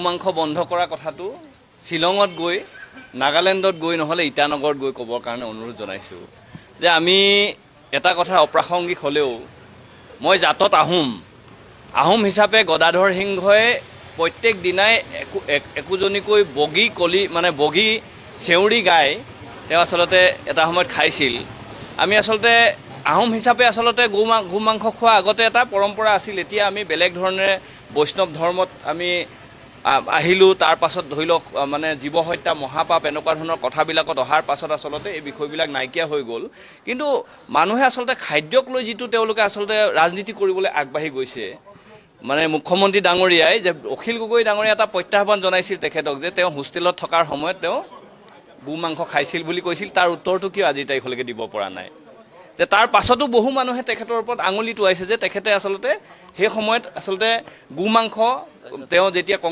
গো মাংস বন্ধ কৰা কথাটো শ্বিলঙত গৈ, নাগালেণ্ডত গৈ, নহ'লে ইটানগৰত গৈ ক'বৰ কাৰণে অনুৰোধ জনাইছোঁ যে আমি এটা কথা অপ্ৰাসংগিক হ'লেও মই জাতত আহোম, আহোম হিচাপে গদাধৰ সিংহই প্ৰত্যেক দিনাই একোজনীকৈ বগী কলি, মানে বগী চেউৰী গাই তেওঁ আচলতে এটা সময়ত খাইছিল। আমি আচলতে আহোম হিচাপে আচলতে গো মাংস খোৱা আগতে এটা পৰম্পৰা আছিল। এতিয়া আমি বেলেগ ধৰণেৰে বৈষ্ণৱ ধৰ্মত আমি আহিলোঁ। তাৰ পাছত ধৰি লওক মানে জীৱ হত্যা মহাপাপ এনেকুৱা ধৰণৰ কথাবিলাকত অহাৰ পাছত আচলতে এই বিষয়বিলাক নাইকিয়া হৈ গ'ল। কিন্তু মানুহে আচলতে খাদ্যক লৈ যিটো তেওঁলোকে আচলতে ৰাজনীতি কৰিবলৈ আগবাঢ়ি গৈছে, মানে মুখ্যমন্ত্ৰী ডাঙৰীয়াই যে অখিল গগৈ ডাঙৰীয়া এটা প্ৰত্যাহ্বান জনাইছিল তেখেতক যে তেওঁ হোষ্টেলত থকাৰ সময়ত তেওঁ গো মাংস খাইছিল বুলি কৈছিল, তাৰ উত্তৰটো কিয় আজিৰ তাৰিখলৈকে দিব পৰা নাই? যে তাৰ পাছতো বহু মানুহে তেখেতৰ ওপৰত আঙুলি টোৱাইছে যে তেখেতে আচলতে সেই সময়ত আচলতে গো মাংস তেওঁ যেতিয়া কংগ্ৰেছ